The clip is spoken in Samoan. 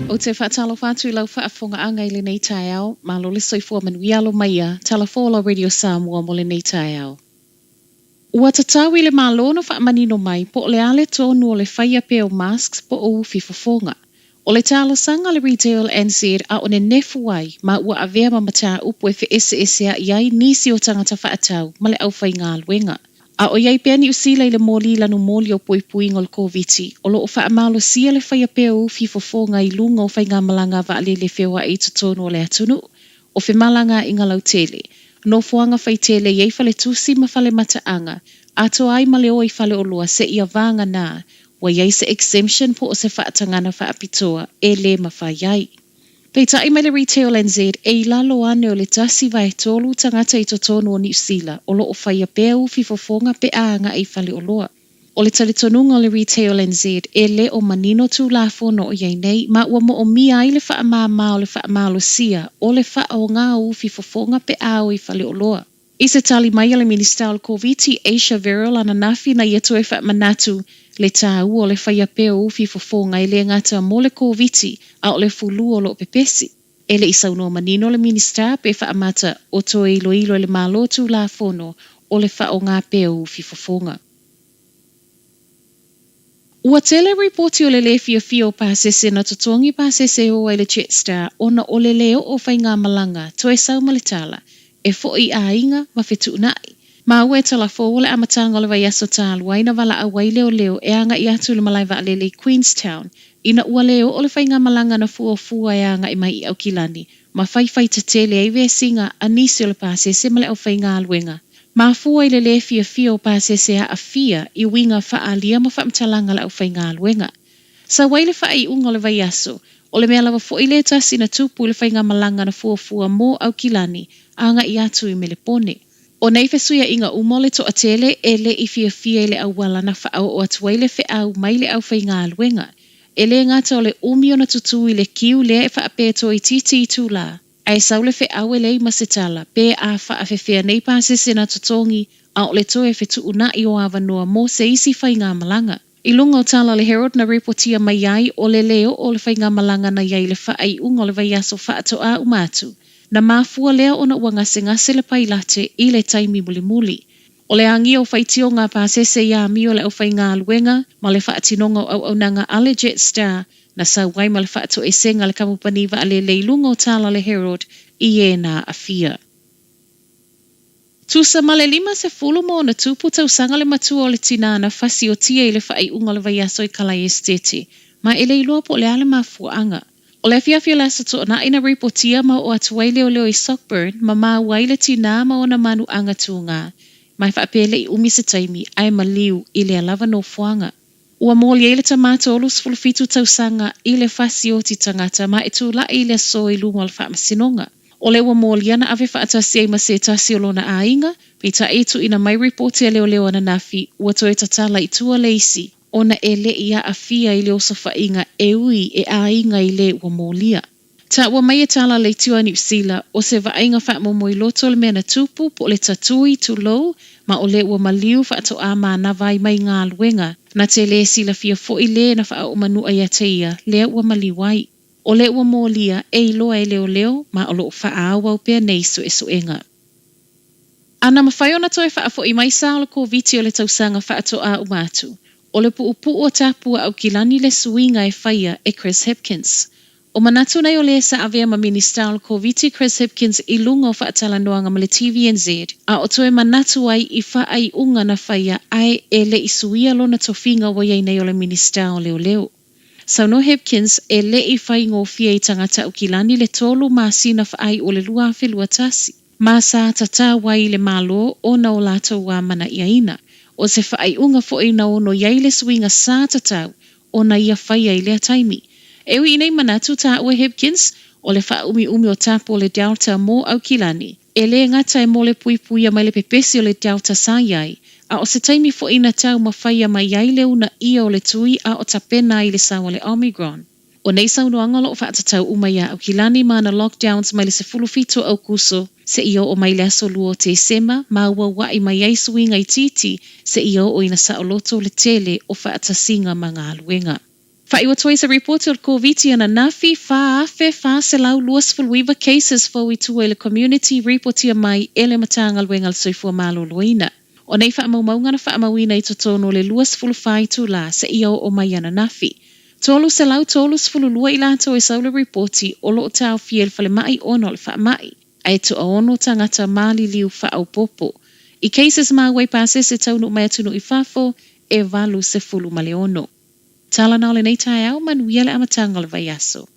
Ou te faatalofa atu i lau faafofogaaga i lenei taeao, malo le soifua manuia alo maia, Tala Folau Radio Samoa mo lenei taeao. Ua tatau i le Malo ona faamanino mai po o le a le tonu o le faia pea o masks po o ufi fofoga. O le talosaga a le Retail NZ a o nenefu ai ma ua avea ma mataupu e feeseesea'i ai nisi o tagata faatau ma le aufaigaluega. A o i ai pea Niu Sila i le moli lanu moli o puipuiga o le Koviti, o lo o faamalosia le faia pea o ufi fofoga i luga o faigamalaga a vaalele feoa'i i totonu o le atunuu, o femalagaaiga lautele, nofoaga faitele i ai faletusi ma fale mataaga, atoa ai ma le o i faleoloa seia vagana ua i ai se exemption po o se faatagana faapitoa e lē mafai ai. Peitai mai le Retail NZ e i lalo ane o le 1/3 tagata i totonu o Niu Sila o lo o faia pea ufi fofoga pe a agai i faleoloa. O le talitonuga o le Retail NZ e le o manino Tulafono o i ai nei ma ua moomia ai le faamāmā o le faamalosia o le faaaoga o ufi fofoga pe a o i faleoloa. I se tali mai a le Minisita o le Koviti, Asia Verrell ananafi na ia toe faamanatu le tāua o le faia pea o ufi fofoga e le gata mo le Koviti a o le fulu o lo o pepesi. E le i saunoa manino le Minisita pe faamata o toe iloilo e le Malo Tulafono o le faaaoga pea o ufi fofoga. Ua tele ripoti o le lē fiafia o pasese na totogi pasese e o ai le Jetstar ona o le lē oo o faigamalaga toe sau ma le tala e fo'i i aiga ma fetuunai. Ma ua e talafou o le amataga o le vaiaso talu ai na valaau ai leoleo e aga'i atu i le malae vaalele i Queenstown ina ua lē oo le faigamalaga na fuafua e aga'i mai i Aukilani ma faifai tetele ai vesiga a nisi o le pasese ma le aufaigaluega. Mafua i le lē fiafia o pasese aafia i uiga faaalia ma faamatalaga a le aufaigaluega. Sau ai le faaiuga o le vaiaso, o le mea lava fo'i lē tasi na tupu i le faigamalaga na fuafua mo Aukilani aga'i atu i Melepone. O nei fesuia'iga uma o le toatele e le i fiafia i le auala na faaoo atu ai le feau mai le aufaigaluega. E lē gata o le umi ona tutū i le kiu lea e faapea e toeitiiti itulā, ae sau le feau e leai ma se tala, pe a faafefea nei pasese na totogi, a o le toe fetuuna'i o avanoa mo se isi faigamalaga. I luga o tala a le Herald na ripotia mai ai o le lē oo o le faigamalaga na i ai i le faaiuga o le vaiaso faatoā uma atu, na mafua lea ona ua gasegase le pailate i le taimi mulimuli. O le agia o faitioga a pasese i amio a le aufaigaluega ma le faatinoga o auaunaga a le Jetstar na sau ai ma le faatoesega a le kamupani vaalele i luga o tala a le Herald i e na aafia. Tusa ma le 50+ tausaga le matua o le tinā na fasiotia i le faaiuga o le vaiaso i Kalaiestete, ma e le iloa po o le a le mafuaaga. O le afiafi o le Aso Toonai na ripotia ma oo atu ai leoleo i Sockburn ma maua ai le tinā ma ona manuaga tūgā, ma e faapea e le i umi se taimi ae maliu i lea lava nofoaga. Ua moli ai le tama 37 tausaga i le fasioti tagata ma e tula'i i le aso i luma o le faamasinoga. O lea ua molia na ave faatasi ai ma se tasi o lona aiga, peitai e tuuina mai ripoti a leoleo ananafi ua toe tatala i tua le isi ona e le i aafia i le osofa'iga e ui e aiga i le ua molia. Taua mai e tala a le Leitio a Niu Sila, o se vaaiga faamomoiloto le mea na tupu, po o le tatui, tulou, ma o le ua maliu faatoā manava ai mai galuega, na te lē silafia fo'i lē na faaoo manu'a iā te ia, lea ua maliu ai. O le ua molia, e iloa e leoleo, ma o lo o faaauau pea nei suesuega. A na mafai ona toe faafo'i mai sa o le Koviti o le tausaga faatoā uma atu, o le puupuu o tapu a Aukilani le suiga e faia e Chris Hipkins. O manatu nei o lē sa avea ma Minisita o le Koviti Chris Hipkins i luga o faatalanoaga ma le TVNZ, a o toe manatu ai i faaiuga na faia ae e le i suia lona tofiga ua i ai nei o le Minisita o Leoleo. Saunoa Hipkins, e le i faigofie i tagata Aukilani le tolu masina faaiu o le 2021, ma sa tatau ai i le Malo ona o latou amana'iaina. O se faaiuga fo'i na ono i ai le suiga sa tatau ona ia faia i lea taimi. E ui i nei manatu taua Hipkins, o le faaumiumi o tapu o le Delta mo Aukilani, e lē gata e mo le puipuia mai le pepesi o le Delta sa i ai, a o se taimi fo'i na taumafaia mai ai le uunaia o le tui a o tapena ai le sau o le Omicron. O nei saunoaga o lo o faatatau uma iā Aukilani ma ana lockdowns mai le 17 o Aukuso seia oo mai le aso 2 o Tesema ma ua ua'i mai ai suiga itiiti seia oo ina saoloto le tele o faatasiga ma galuega. Faaiu atu ai se ripoti o le Koviti ananafi, 4,429 cases fou i tua i le community ripotia mai e le Matagaluega a le Soifua Maloloina. O nei faamaumauga na faamauina i totonu o le 24 itulā seia oo mai ananafi. 332 i latou e sau le ripoti o lo o taofia i le falemai ona o le faamai, ae toaono tagata maliliu faaopoopo. I cases maua i pasese taunuu mai atunuu i fafo, e 86. Tala na o lenei taeao, manuia le amataga o le vaiaso.